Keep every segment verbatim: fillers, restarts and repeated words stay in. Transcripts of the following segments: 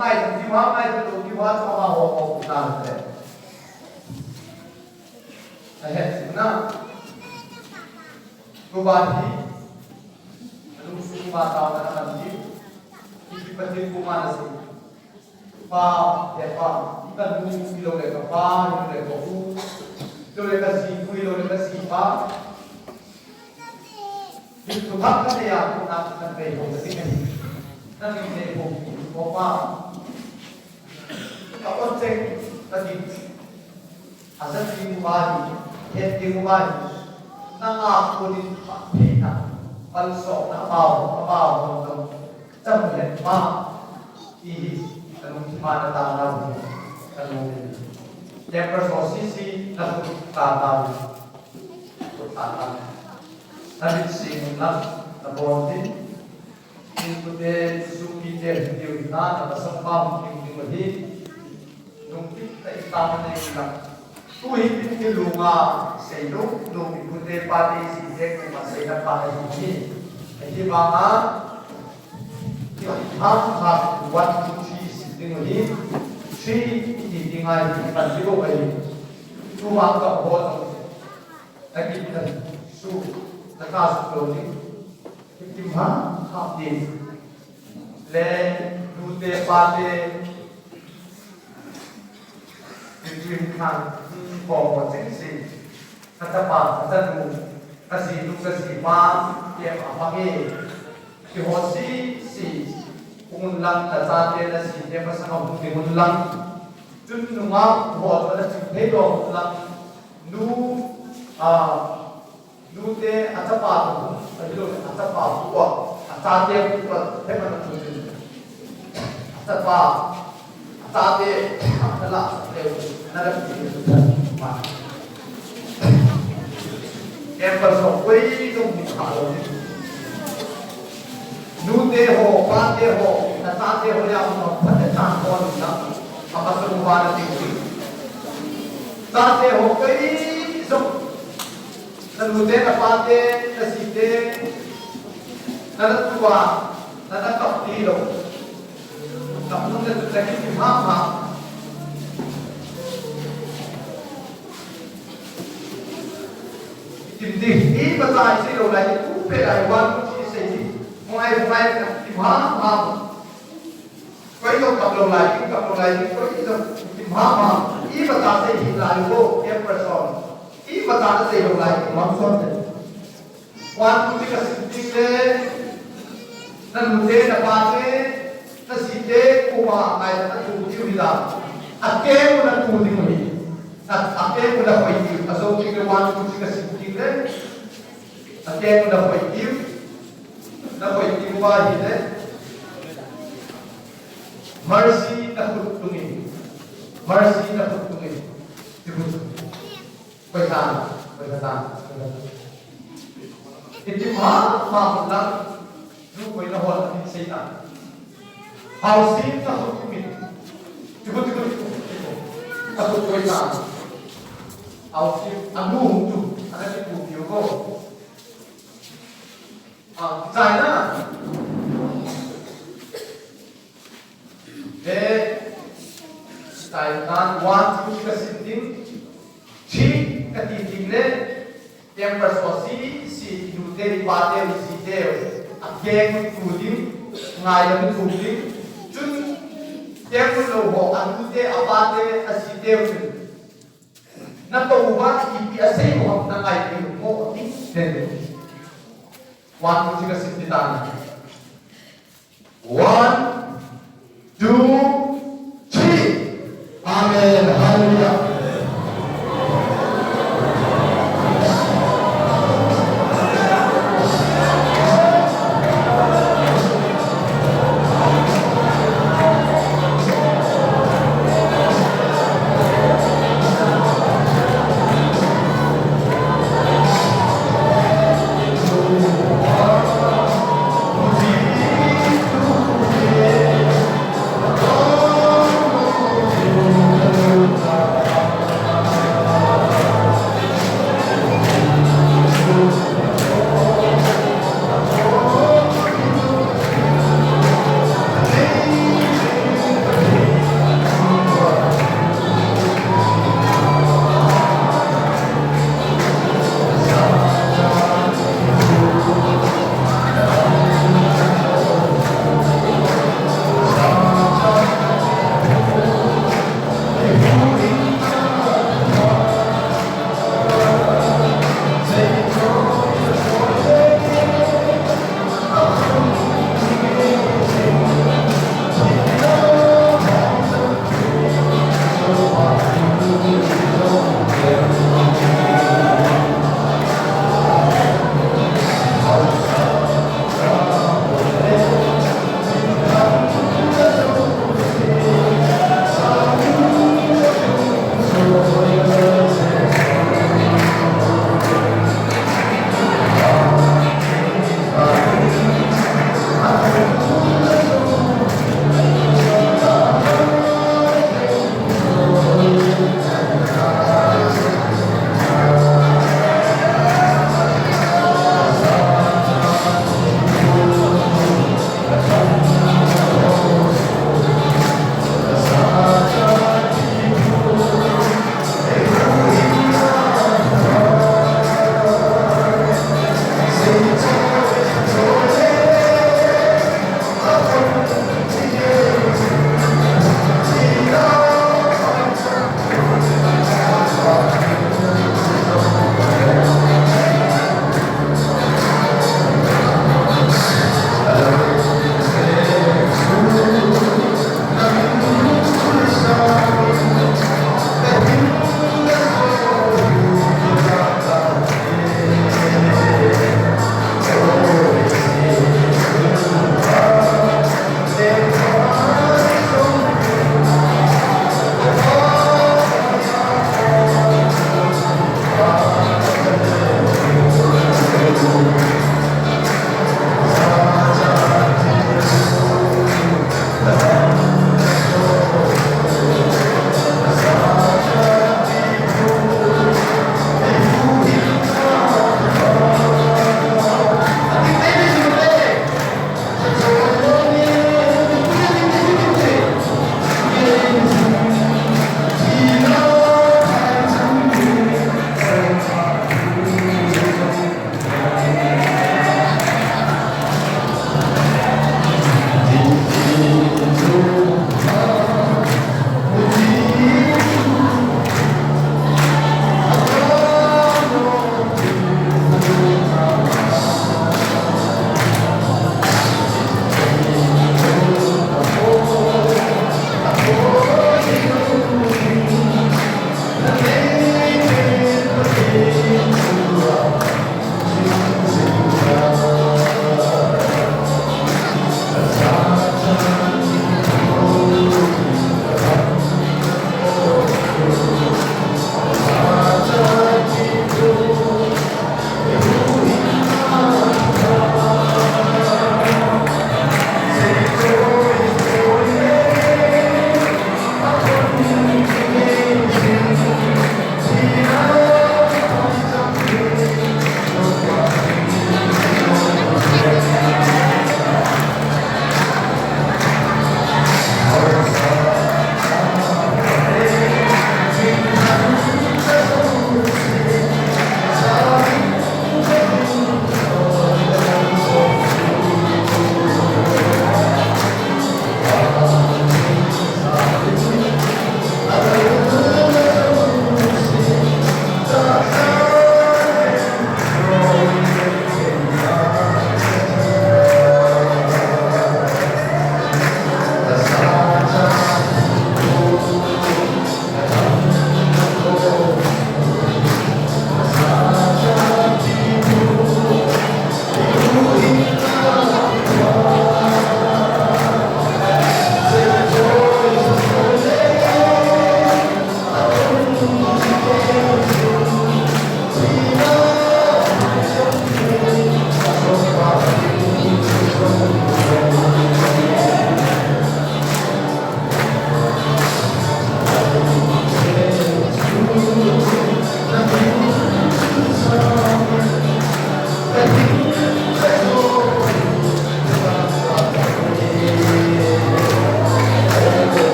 Ngai, ti ma ngai, ti lo, ti ma, ti ma, ho, ho, na, te. Ahe, na. Tuba hi. Anu su ma ta na na ni. Ki ki pa ti ku ma na si. Pa, he pa, i ka nu, i lo le ka pa, i lo le ka u. I lo le ka si ku, i lo le ka si pa. Hi tu thak ka ne ya, ku na ka ne ho, ka ti ne. Na ni ne ho, ho pa. Ka on cheng, ka ti. Asa ti mu ba hi, het ti mu ba hi. Na nga ko ni pa, pe na. Pal so na ba, ba, ba, ba. Cham het ma. Ti hi, ka nung ti ma na ta na hi. Ka nung ni. Temper so si si, na ku ta na hi. Ku ta na. Na bit si na, na bon ni. Tin ku te, su ki te, hi ti u na, na ka sa pa, ti u ni ma hi. Nung ti ta i ta ma ne na. Tu hi tin ki lu nga, sei lu, lu mi ku te pa te si te ku ma sei na pa te hi. Hi ba nga, Ham, ham, one, two, three, six, ding hi. Three, iti, ding ai, pan, zero, ai. Tu, ham, ka, ho, to. Aki, kan, su, ta, ka, su, to, ni. Iti, ham, ham, ding. Le, du, te, pa, te. Between khan, hmm, ko, ko, cheng si. Ka chapa, ka chanu, ka jinu, ka jipa, kei a pang e. Keiho si, si, hung un lang, na chate, na jite, masang a hung ding un lang. Chun nungah ho chu na ching thei lou un lang. Nu, a, Nute, a chapa pu, a hilou, a chapa pu a, a chate pu a, he mana pu. A chapa, a chate, a la, a le, na da pu, ma. Em pa so, koi jong ni kha lou. Nute ho, pate ho, na chate ho ya, ma, pate chan ho ni na. A pa so ba na ti. Chate ho, koi jong. Na nute, na pate, na jite, na natua, na nakap ti lou. Kapun na tu lagi ti mama. Itim ding, imacha isei lou lai, ipu pe lai, one, two, three sei ding. Mo ai, mo ai, ti mama. Koi jong kap lou lai, kap lou lai, koi jong, ti mama, imacha sei hih lai, ho, em person. Imacha sei lou lai, ti mama son te. One, two, three kasim ding le, na nute, na pate, na jite, koma, ngai, na tu, tiu hi la. Akeng u na tu ding u hi. Na, akeng u na hoi tiu. Aso ding le, one, two, three kasim ding le. Akeng u na hoi tiu. Na hoi tiu ba hi le. Mercy na khut tung in. Mercy na khut tung in. Ti khut. Koi tan, koi tan, koi tan. Iti ma, ma khut lang. Nu koi na hol, ati sei tan. Hausi na khut tung in. Ti khut, ti khut, ti khut, ti khut. Na khut koi tan. Hausi, anu hung tu. Ana ti khut tiu ko. Ah, China. Eh, China, one, two, kasim ding. Three, kati ding le. Temper so si, si, nute, pate, jite. Akeng tu ding, ngai lam tu ding. Chun, temper lou ho, anute, apate, ajite, chun. Na to uva, ipi asei u ham na ngai pi u mo, ti den. One, two, three kasim ding tan. One, two, three. Amen. Hallelujah.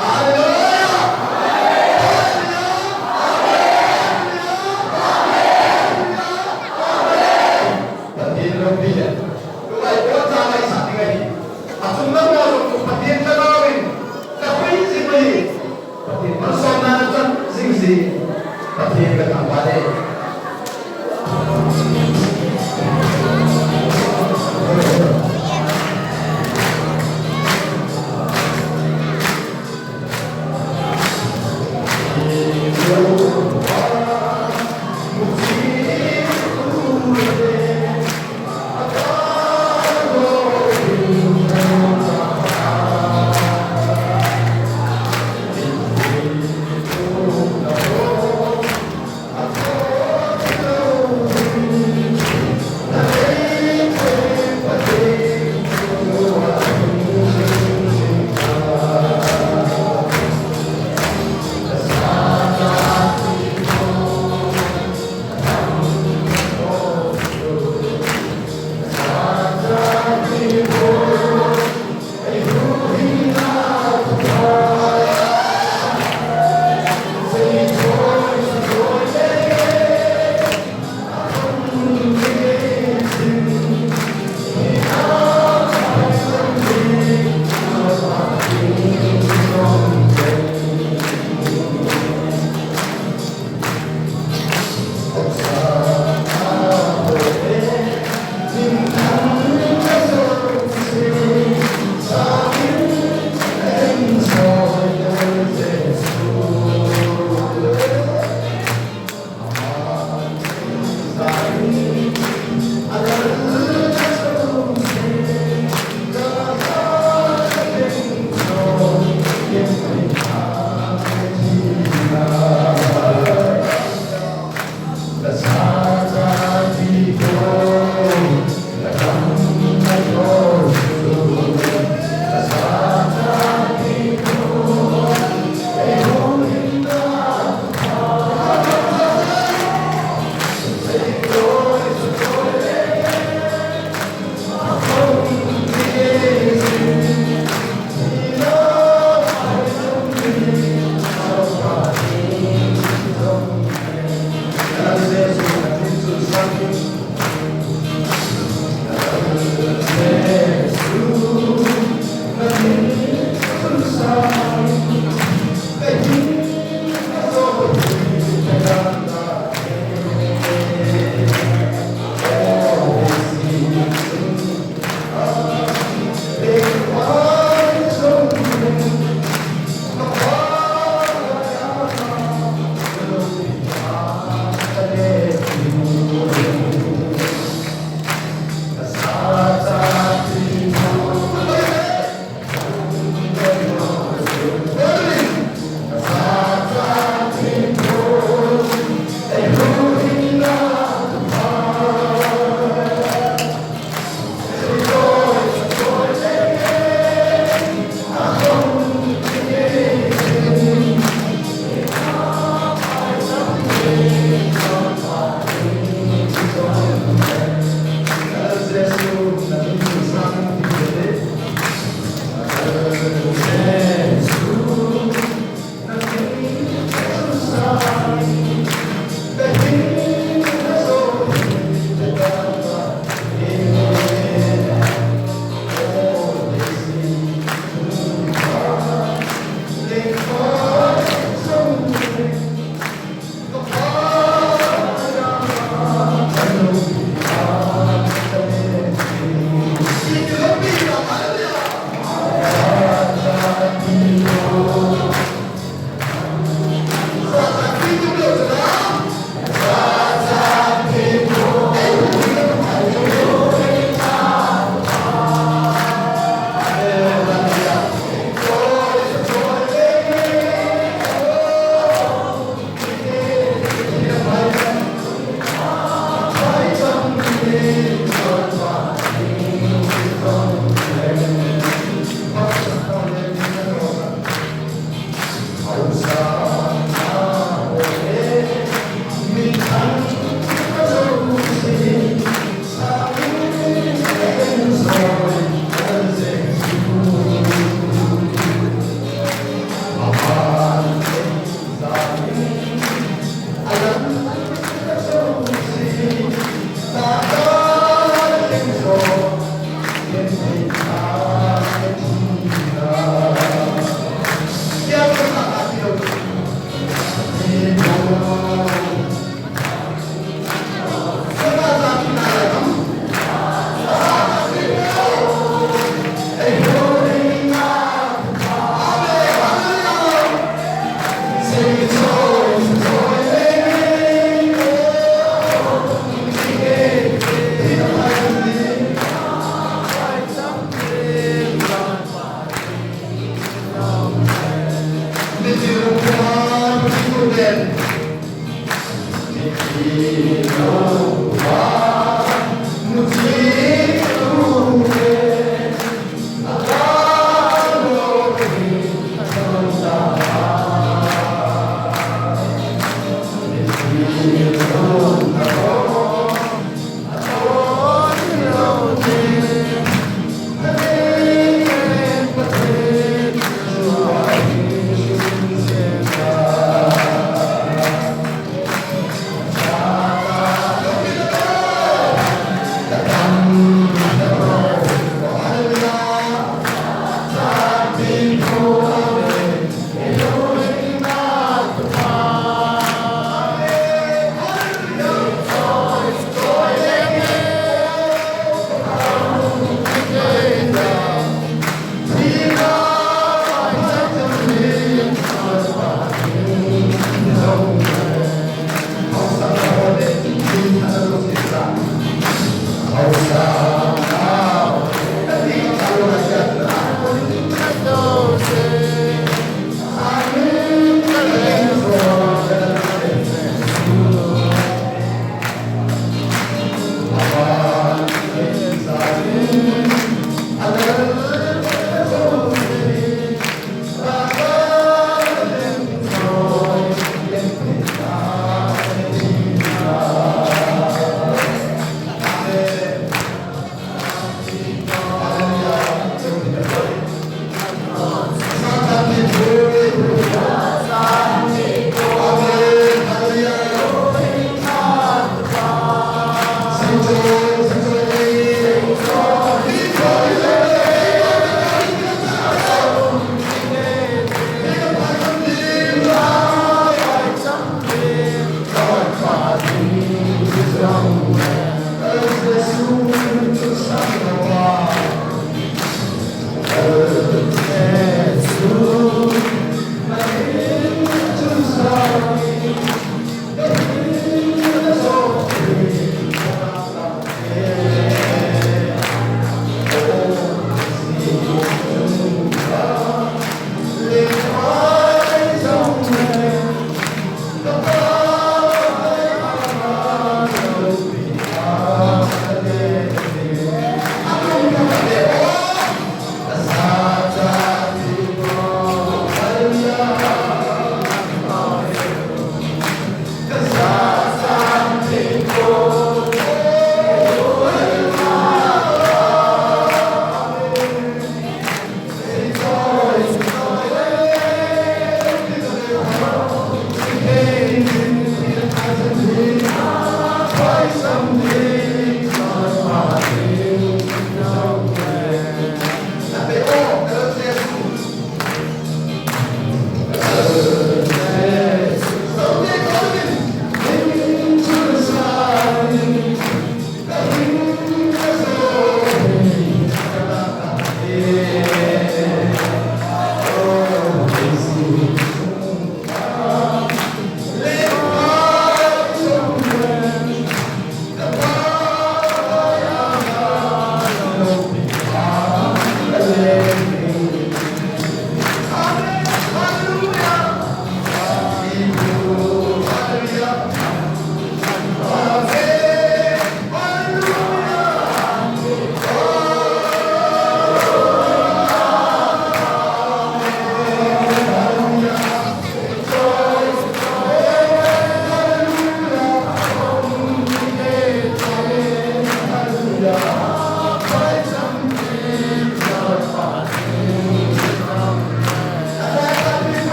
Hallelujah! Hallelujah! Hallelujah! Hallelujah! Pathen loupi le. Tua i koi cha lai sa ding ahi. Achung lang mo jong chu Pathen ka nau in, ka koi jing ahi. Pathen malsomna na chan jing jing. Pathen ka thangvah e.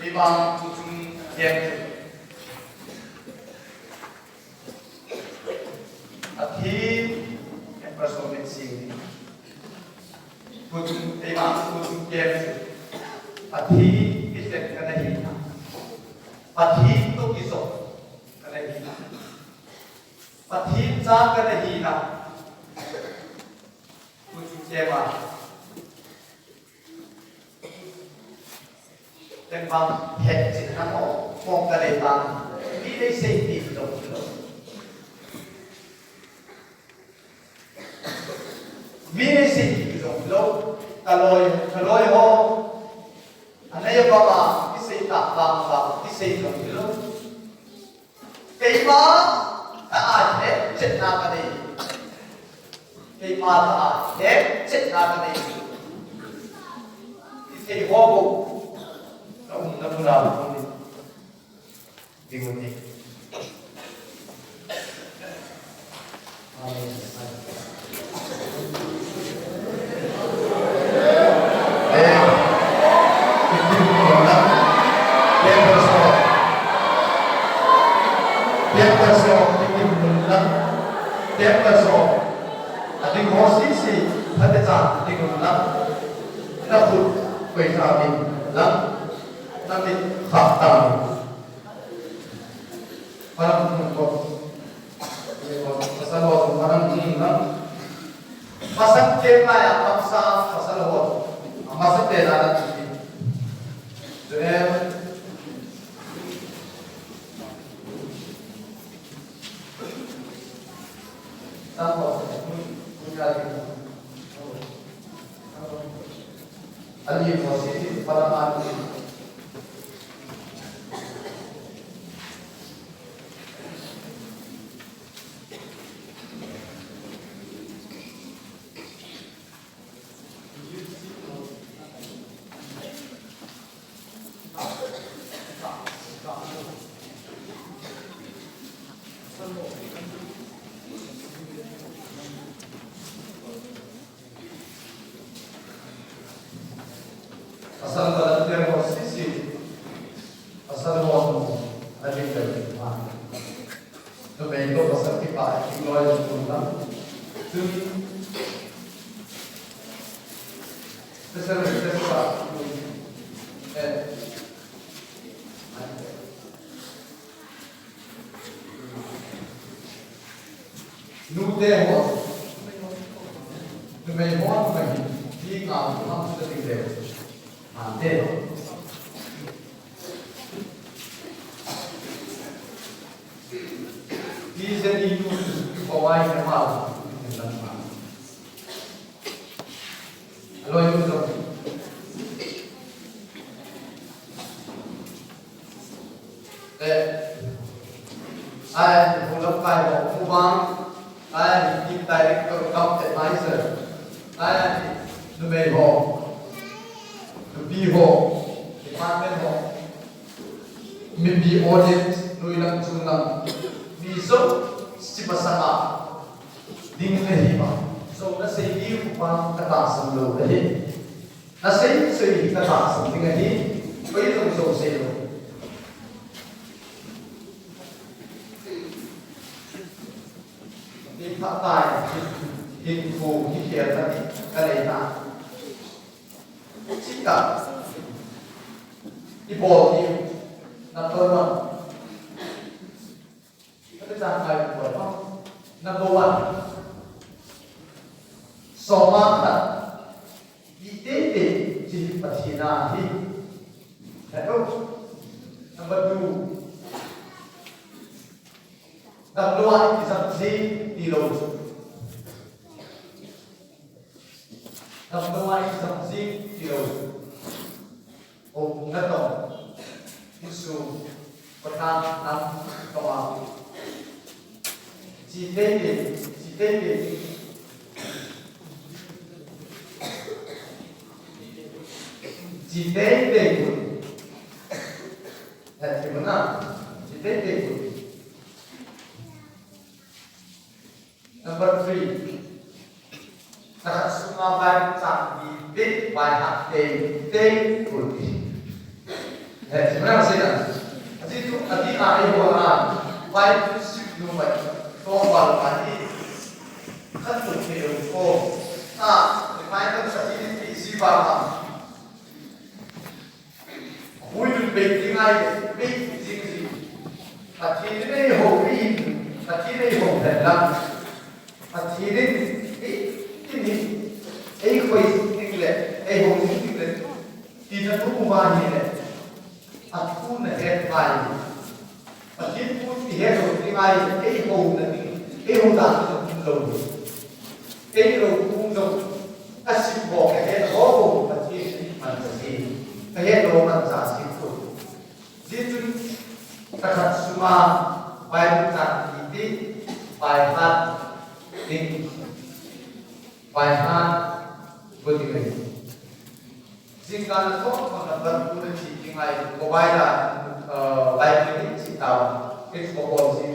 Ibang tutung yang Atheng, Pathen min in. Tuchung, eima tuchung kem chu. Pathen kichet kana hina. Pathen toh kijot kana hina. Pathen cha kana hina. Tuchung kem a. Ken bang het chin na mo, mong ka lei bang, mi lei sei ti lo lo. Loi, loi ho. Anei banga kisei ta, bang bang kisei lou hilou. Keima ka a he chetna ka nei. Keima ka a he chetna ka nei. Kisei ho bo. Ka umna muna bo ni. Ding u ni. Amen. Eh, itim nunlang. Tiang taso. Tiang taso, itim nunlang. Tiang taso. Ading ho sisi, phatecha, ading nunlang. Nakhut, koi sa min lang. Namit, khah ta min. Parang ko. Pasal ho, parang ni lang. Pasal ke kaya, paksa, pasal ho. Masa te na na ti. Joel. Sang ho, kun, kun ya di. Ali ho, si, si, parang ni. Pasal volunteer ho sisi, pasal ho, a ding ding ma. Numei ko pasal kipah, kiloi, kum lam. Tun, special, special, eh, nute ho, numei ho, numei, ni nga, ham sa ding de. Ante. Ti se ni nu, ko wai ne ma, ni lam ma. Aloi nu jong. Eh, ai, pu lamkai ho, pu bang, ai, team director, kam advisor, ai, numei ho, nupi ho, department ho, mipi audit, nuilang chunglang, mi jouse masanga ding ahi ba. So, nasei diu pa, katahsan lou ahi. Nasei, sei hi katahsan ding ahi, koi jong sei lou. Ni phat tai, hinkho hi khel na ni, ka nei na. Chita. I bol ni, number one. Kati chan kai ko ba. Number one. Soma khat. Bi tete chi Pathen ahi. Hello. Number two. Damlou a i jam jing tilou. Damlou a i jam jing tilou. O, natong. Insung. Pathen nam toma. Chi teitei, chi teitei. Chi teitei. Eh, chi mana. Chi teitei. Number three. Nakhat sunga Bible chang ni te, Bible ha te, te, kul ti. Eh, simrang sina. Ati tu, ati a, eh, wala. Bible sip nu mai. To wala ni. Khat tu te ko. Ah, Bible sa ni ti si ba ma. Hui nun bei ti ngai, bei ti jing jing. Pathen in eiho in, Pathen in eiho hen lang. Pathen in, ei, tin in, eiho jing ding le, eiho jing ding le. Ti na tu uva hi le. Athu na het pai. Pathen thu ti het lou ti ngai, eiho na ding, eiho dan na um lou. Ei lou um lou. Asim bo ka het ho bo. Ahe lo man cha si tu. Jeh chun, tahkhat sunga Bible chang kiti, by heart ding, by heart go ding ahi. Jingkah na thought ko na Bible na chi ding ahi, mobile a, uh, Bible ni chi ta, it's for all si.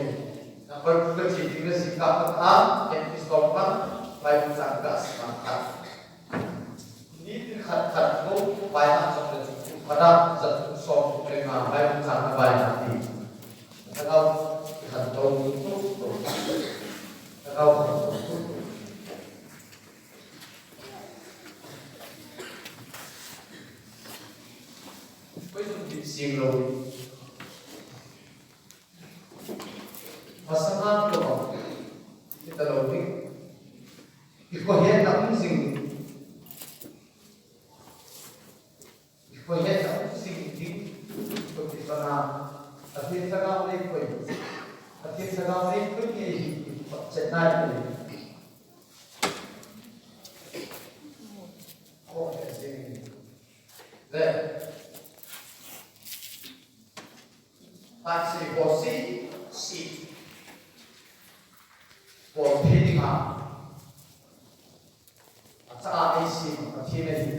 Na Bible na chi ding na jingkah ka ta, and it's for one, Bible chang ka sa ka. Nitin khat khat ko, ko bai na chok le chok, khat a jat ko som ko le nga bai ko chang na bai na ti. Thagau khat to to to. Thagau khat to to to. Koi jong kit sing lo. Masanga to. Kita lo ding. Ikoi hetna um jing. Ikoi hetna um jing ding. Ikoi ti pana. Pathen Lhagao nei koi. Pathen Lhagao nei koi nei hi. Chet nai koi. Ko he jing. Le. Taksi bosi si. Bol thei dinga. Acha a eisem Pathen ahi.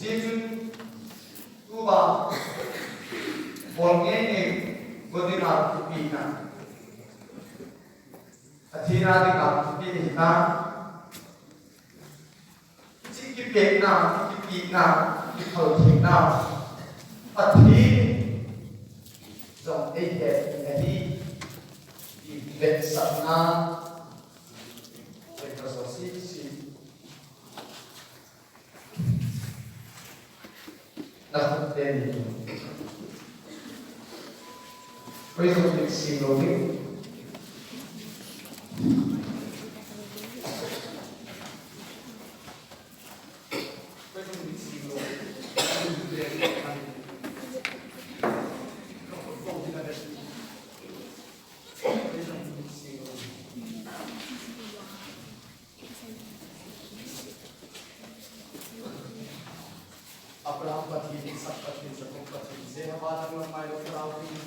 Jeh chun tuba bol ngei ngei go dinga thupina. Pathen a dinga thupina hi ta. Hiche kipehna, kipehna, kiphaltheina, Pathen jong eihet ahi, ti vetsahna, vetsahna sese. Na khut teni. Koi jong kit sing lo ding. Abraham Pathen, Isak Pathen, Jakob Pathen, Jehovah dang lam mai lo, Pharaoh Pathen.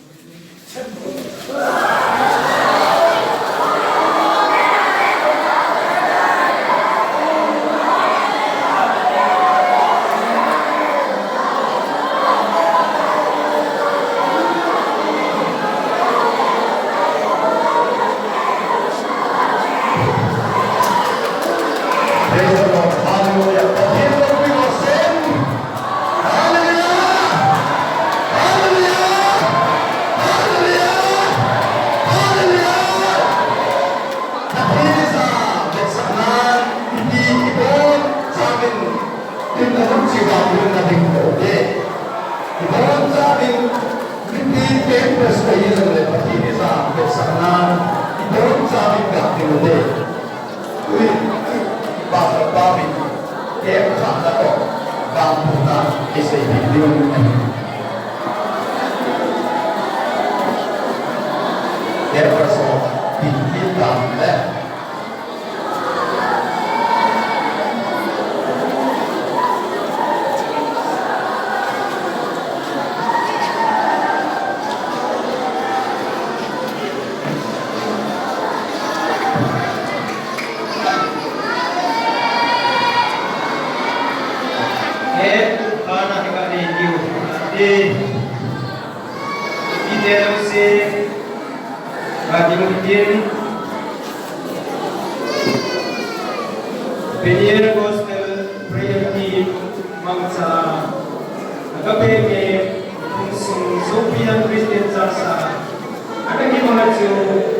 Praise the Lord. Hallelujah. Pathen loupina sem. Hallelujah. Hallelujah. Hallelujah. Hallelujah. Pathen ija vetsahnan, ipi ibonchauvin, tin ahung chi vang in nading lou te. Ibonchauvin, mipi campus a ijongle Pathen ija vetsahnan, ibonchauvin ga ding u te. Ui, Pastor Pavin, camp khat na toh, vangbohna isei ding ding ahi. Camp so, tin tin tam le. He, kana hika ni diu. Ti. Ti de lo se. Ka diu tin. Peniel Gospel Prayer Team mangcha. Agape me sung Sophia Christian Church a. Agape mangcha.